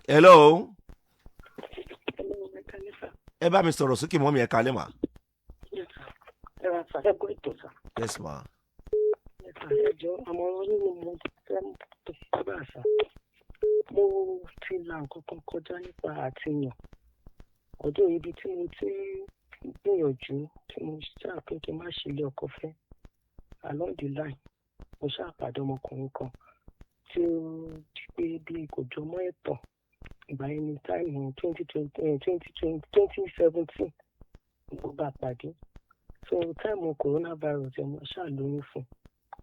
Hello. Hello, ẹ káalẹ́ sà. Ẹ bá mi sọ̀rọ̀ sókè, mummy, ẹ káalẹ́ mà. Yes, sir. Ẹ ra sà, ẹ kú ètò sà. Yes ma. Yes, sir. Ẹ jọ̀ọ́, àmọ̀ràn yín ni mo fẹ́ gbà sà. Mo ti la nǹkan kan kọjá nípa àtìyàn. Ọdún ibi tí mo ti ń gbìyànjú tí mo ṣáà pé kí n má ṣe ilé ọkọ fẹ́. Along the line, mo ṣáà pàdé ọmọkùnrin kan tí ó di pé bí kò jọ mọ́ ẹ̀tàn. Ìgbà yẹn ní time 2020, 2020, 2017 mo bá pàdé. So time coronavirus ẹ̀, mo ṣáà lóyún fún un.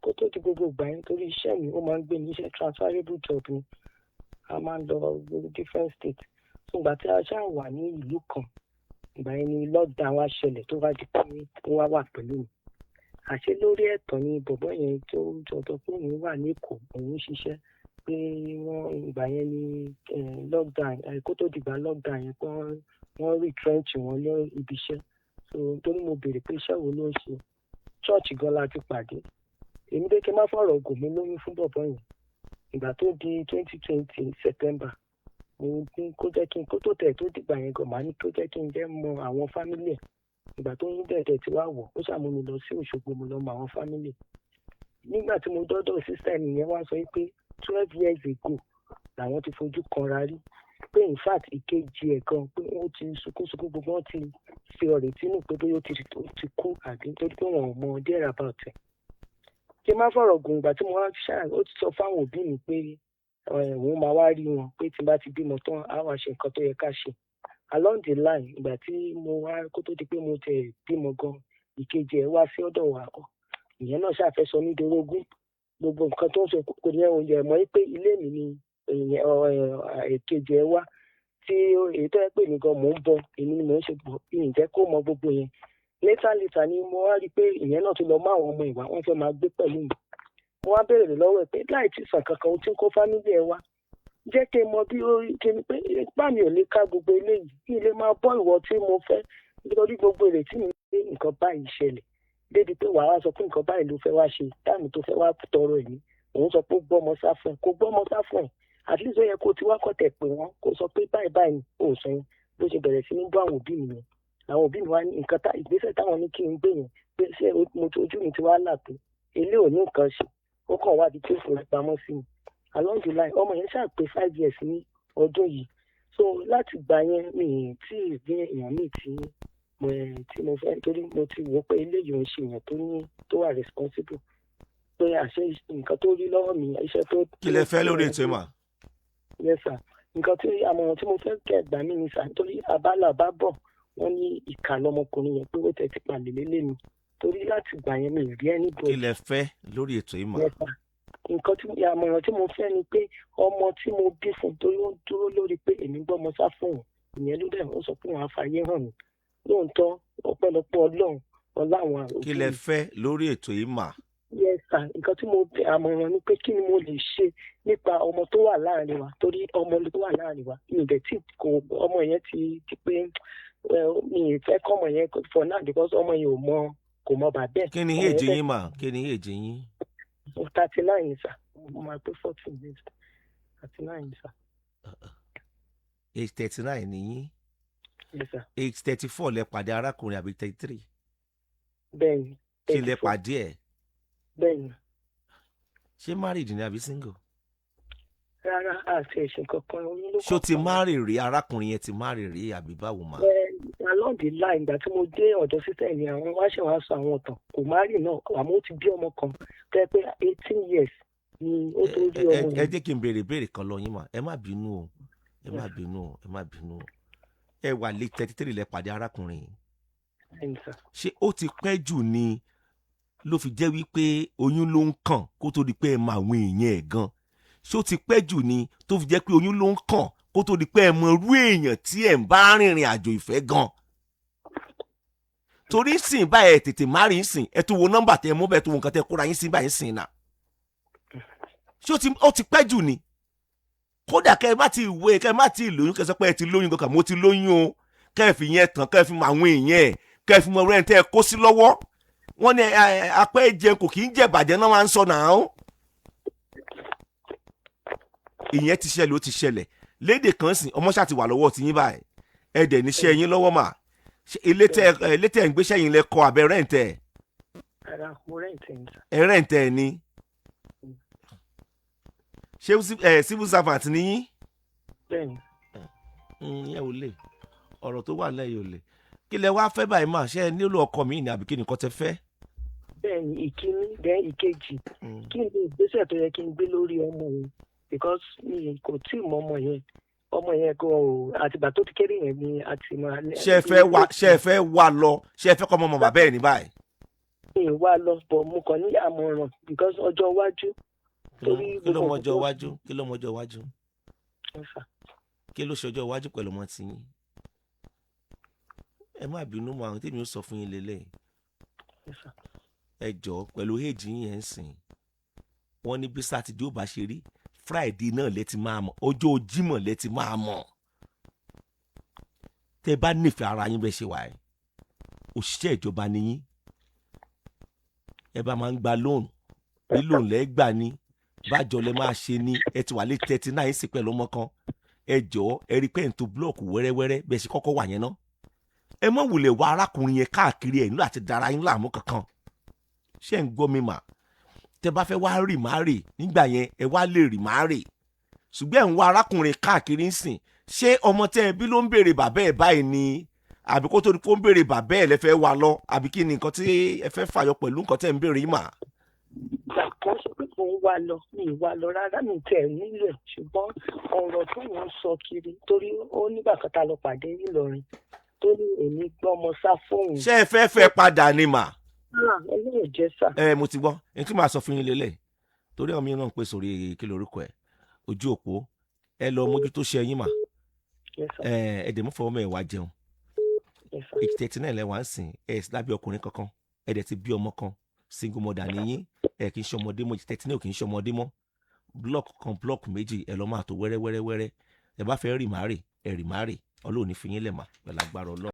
Kó tó di gbogbo ìgbà yẹn, torí iṣẹ́ mi, ó máa ń gbé ní iṣẹ́, transferable job ni, a máa ń lọ different states. So ìgbà tí a ṣáà wà ní ìlú kan, ìgbà yẹn ni lockdown wá ṣẹlẹ̀, tó wá di pé ó wá wà pẹ̀lú mi. Àṣé lórí ẹ̀tàn ni bọ̀bọ́ yẹn tó jọjọ pé òun wà ní Èkó, òun ń ṣiṣẹ́, pé wọ́n ìgbà yẹn ni lockdown, kó tó dìgbà lockdown yẹn, pé wọ́n retrench wọn ní ibi iṣẹ́. So torí mo béèrè pé iṣẹ́ wo ló ń ṣe, church gan la ti pàdé. Èmi dé kí n má fọ̀rọ̀ gùn, mi lóyún fún bọ̀bọ́ yẹn. Ìgbà tó di 2020 September, mo ní kó jẹ́ kí n kó tó tẹ̀ tó dìgbà yẹn gan, màá ní kó jẹ́ kí n jẹ́ mọ àwọn family ẹ̀. Ìgbà tó ń dẹ̀dẹ̀ tí wàá wọ̀, ó ṣàmú mi lọ sí Òṣogbo, mo lọ mọ àwọn family. Nígbà tí mo dọ́dọ̀ sister nìyẹn, wá sọ pé 12 years ago làwọn ti fojú kanra rí, pé in fact ìkejì ẹ̀ gan, pé wọ́n ti sunkúnsunkún, gbogbo wọn ti fi ọ̀rẹ́ tínú pé bóyá ó ti kú àbí, nítorí pé wọn ò mọ there about ẹ̀. Kí n má fọ̀rọ̀ gùn, ìgbà tí mo wá ṣáà, ó ti sọ fáwọn òbí mi pé òun máa wá rí wọn, pé tí n bá ti bímọ tán, á wá ṣe nǹkan tó yẹ ká ṣe. Along the line, ìgbà tí mo wá, kó tó di pé mo tẹ̀ bímọ gan, ìkejì ẹ̀ wá sí ọ̀dọ̀ wa. Ìyẹn náà ṣàfẹ́ sọ mí dorogún. Gbogbo nǹkan tó ń sọ kò ní oúnjẹ mọ́ pé ilé mi ni èkejì ẹ̀ wá, tí èyí tó yẹ pé mi gan mò ń bọ, èmi ni mò ń ṣe bọ̀, mi ì jẹ́ kó mọ gbogbo yẹn. Later later ni mo wá rí i pé ìyẹn náà tún lọ mú àwọn ọmọ ìwà, wọn fẹ́ máa gbé pẹ̀lú mi. Mo wá béèrè lọ́wọ́ ẹ̀ pé láì tí sàn kankan, ó ti ń kó family ẹ̀ wá, jẹ́ kí n mọ bí ó kí n pé ipá mi ò lè ká gbogbo eléyìí, kí n lè máa bọ́ ìwọ tí mo fẹ́, nítorí gbogbo ìrètí mi pé nǹkan báyìí ṣẹlẹ̀ débi pé wàá wá sọ pé nǹkan báyìí ló fẹ́ wá ṣe. Time tó fẹ́ wá tọrọ ẹ̀ ní òun sọ pé ó gbọ́mọ sá fún ẹ, kó gbọ́mọ sá fún ẹ. At least ó yẹ kó ti wá kọ̀tẹ̀ pé wọ́n kó sọ pé báyìí báyìí ò sọ yẹn. Bó ṣe bẹ̀rẹ̀ sí ní bọ́ àwọn òbí mi yẹn, àwọn òbí mi wá ní nǹkan tá ìgbésẹ̀ táwọn ní kí n gbé yẹn, pé ṣé mo ojú mi ti wá là pé ilé ò ní nǹkan ṣe, ó kàn wá di tí ó forí pamọ́ sí mi. Along the line, ọmọ yẹn ṣáà pé 5 years ní ọdún yìí. So láti gbà yẹn, mi ì tí ì rí èèyàn míì tí mo fẹ́, torí mo ti wò ó pé eléyìí ò ń ṣe èèyàn tó ní tó wà responsible, pé àṣẹ nǹkan tó rí lọ́wọ́ mi, iṣẹ́ tó. Kí lẹ fẹ́ lórí ètò ìmọ̀? Yes sir, nǹkan tí àmọ̀ràn tí mo fẹ́ kẹ́ gbà mí ni sir, nítorí abala bá bọ̀, wọ́n ní ìkà lọmọkùnrin yẹn, pé ó tẹ̀ ti palẹ̀ lélẹ̀ mi, torí láti gbà yẹn mi ì rí anybody. Kí lẹ fẹ́ lórí ètò ìmọ̀? Yes sir, nǹkan tí àmọ̀ràn tí mo fẹ́ ni pé ọmọ tí mo bí fún, torí ó ń dúró lórí pé èmi gbọ́mọ sá fún òun, ìyẹn ló dẹ̀ ó sọ pé òun á fàyè hàn mí lóòótọ́. Ọpẹ́lọpẹ́ Ọlọ́run, ọlá àwọn òbí Kí lẹ mi. fẹ́ lórí ètò ìmọ̀? Yes sir, nǹkan tí mo àmọ̀ràn ni pé kí ni mo lè ṣe nípa ọmọ tó wà láàrin wa, torí ọmọ tó wà láàrin wa, mi ì dẹ̀ tí kò ọmọ yẹn ti pé mi ì fẹ́ kọ́mọ yẹn for now, because ọmọ yẹn ò mọ, kò mọ bàbá ẹ̀. Kí ni Ọmọ yẹn èjì fẹ́ yín mà? Kí ni èjì yín? 39 sir, mo máa pé 40 years, 39 sir. Age 39 ni yín? Yes sir. Age 34 lẹ pàdé arákùnrin àbí 33? Bẹ́ẹ̀ni. Kí lẹ 34. pàdé ẹ̀? Bẹ́ẹ̀ni. Ṣé married ni àbí single? Rárá, àti ẹ̀sìn kankan, oyún ló Ṣó ti kàn pa wá. Marry rí? Arákùnrin yẹn ti marry rí àbí báwo mà? Ẹ along the line, ìgbà tí mo dé ọ̀dọ̀ sister ni àwọn wá ṣe wá sọ àwọn ọ̀tàn, kò marry náà, àmọ́ ó ti bí ọmọ kan tẹ́ pé 18 years ni ó tó rí ẹ ọmọ ẹ yẹn. Jẹ́ kí n béèrè béèrè kan lọ yín mà. Ẹ má bínú o, ẹ má bínú o, ẹ má bínú o. Ẹ wà lé 33 lẹ pàdé arákùnrin yìí. Bẹ́ẹ̀ni sir. Ṣé ó ti pẹ́ jù ni ló fi jẹ́ wípé oyún ló ń kàn kó tó di pé ẹ mọ àwọn èèyàn ẹ̀ gan? Ṣé ó ti pẹ́ jù ni tó fi jẹ́ pé oyún ló ń kàn kó tó di pé ẹ mọ irú èèyàn tí ẹ̀ ń bá rìnrìn àjò ìfẹ́ gan? Torí sìn báyìí, ẹ tètè má rí sìn, ẹ tún wo nọ́mbà tẹ mú bẹ́ẹ̀ tó wo nǹkan tẹ kóra yín sí báyìí sìn náà. Ṣé ó ti pẹ́ jù ni? Kódà kẹ́ ẹ má ti wé, kẹ́ ẹ má ti lóyún, kẹ́ ẹ sọ pé ẹ ti lóyún kankan, mo ti lóyún o, kẹ́ ẹ fi yẹn tàn, kẹ́ ẹ fi mọ àwọn èèyàn ẹ̀, kẹ́ ẹ fi mọ ọ̀rẹ́ ẹ̀ tẹ́ ẹ kó sí lọ́wọ́. Wọ́n ní apẹ́ jẹun kò kì í jẹ bàjẹ́ náà máa ń sọ náà. Ìyẹn ti ṣẹlẹ̀, ó ti ṣẹlẹ̀. Lédè kan sìn, ọmọ ṣáà ti wà lọ́wọ́ tiyín báyìí, ẹ dẹ̀ níṣẹ́ yín lọ́wọ́ mà. Ṣé ilé tẹ́ ń gbéṣẹ́ yín lẹ kọ́ abẹ́ rent ẹ̀? Rárá, mo rent ẹ̀ ní sà. Ẹ rent ẹ̀ ni. Ṣé civil servant ni yín? Bẹ́ẹ̀ ni. Ìyẹn ò lè, ọ̀rọ̀ tó wà lẹ́yìn ò lè. Kí lẹ wá fẹ́ báyìí mà? Ṣé ẹ nílò ọkọ mi ní àbí kí nìkan tẹ fẹ́? Bẹ́ẹ̀ ni, ìkíní. Then ìkejì, kí ni ìgbésẹ̀ tó yẹ kí n gbé lórí ọmọ yẹn? Because mi kò tí ì mọ ọmọ yẹn. Ọmọ yẹn kò, àtìgbà tó ti kéré yẹn ni a ti máa. Ṣé ẹ fẹ́ wá lọ? Ṣé ẹ fẹ́ kọ́ ọmọ ọmọ bàbá ẹ̀ ní báyìí? Mi ì wá lọ, but mo kàn ní àmọ̀ràn because ọjọ́ iwájú. Torí Kí ló gbogbo mọjọ́ nǹkan tó- iwájú? Kí ló mọjọ́ iwájú? Yes, sir. Kí ló ṣe ọjọ́ iwájú pẹ̀lú ọmọ tiyín? Ẹ má bínú mọ́, àwọn tèmi ó sọ fún yín lélẹ̀. Yes, sir. Ẹ jọ̀ọ́, pẹ̀lú age yín yẹn ń sìn, wọ́n ní bí Sátidé ó bá ṣe rí, Friday náà lẹ ti máa mọ̀, ọjọ́ Jímọ̀ lẹ ti máa mọ̀. Tẹ́ bá nífẹ̀ẹ́ ara yín bẹ́ẹ̀ ṣe wà ẹ́, òṣìṣẹ́ ìjọba ni yín, ẹ bá máa ń gba loan, bí loan lẹ́ gbà ní bájọ lẹ máa ṣe ní. Ẹ ti wà lé 39 sí pẹ̀lú ọmọ kan. Ẹ jọ̀ọ́, ẹ rí pé ẹ̀ ń to block wẹ́rẹ́wẹ́rẹ́ bẹ́ẹ̀ ṣe kọ́kọ́ wà yẹn ná. Ẹ má wulẹ̀ wá arákùnrin yẹn káàkiri ẹ̀ nílò àti dara yín láàmú kankan. Ṣé ń gbọ́ mi mà? Tẹ bá fẹ́ wá rì má rì nígbà yẹn, ẹ wá lè rì má rì, ṣùgbọ́n ẹ̀ ń wá arákùnrin káàkiri ń sìn, ṣé ọmọ tẹ́ ẹ bí ló ń béèrè bàbá ẹ̀ báyìí ni, àbí kó tó di kó ń béèrè bàbá ẹ̀ lẹ́fẹ̀ẹ́ wá lọ, àbí kí ni nǹkan tí ẹ fẹ́ fàyọ pẹ̀lú nǹkan tẹ́ ń béèrè yìí mà? Kò ṣe pé mò ń wá lọ, mi ì wá lọ rárá, mi tẹ̀ nílò ẹ̀, ṣùgbọ́n ọ̀rọ̀ tó ń sọ kiri, torí ó nígbà kan tá a lọ pàdé nílọrin, tó ní èmi gbọ́mọ sá fóun. Ṣé ẹ fẹ́ fẹ́ padà ni mà? Ọlọ́run jẹ́ sà. Ẹ mo ti gbọ́ ẹni tí màá sọ fún yín lélẹ̀, torí àwọn mìíràn ń pè sórí kí lorúkọ ẹ, ojú òpó. Ẹ lọ mójútó ṣe ẹyin mà. Yes, sir. Ẹ dẹ̀ mú fọwọ́ mẹ́wàá jẹun. Yes, sir. Age 39 lẹ́wà ń sìn, ẹ sì lábẹ́ ọkùnrin kankan, ẹ dẹ̀ ti bí ọmọ kan, single mother ni yín, ẹ kì í ṣe ọmọdé mọ́. 39 kì í ṣe ọmọdé mọ́. Block kan, block méjì, ẹ lọ máa tó wẹ́rẹ́ wẹ́rẹ́ wẹ́rẹ́. Ẹ bá fẹ́ rì má rì, ẹ rì má rì. Ọlọ́run ní fi yín lẹ̀ mà pẹ̀lú agbára Ọlọ́run.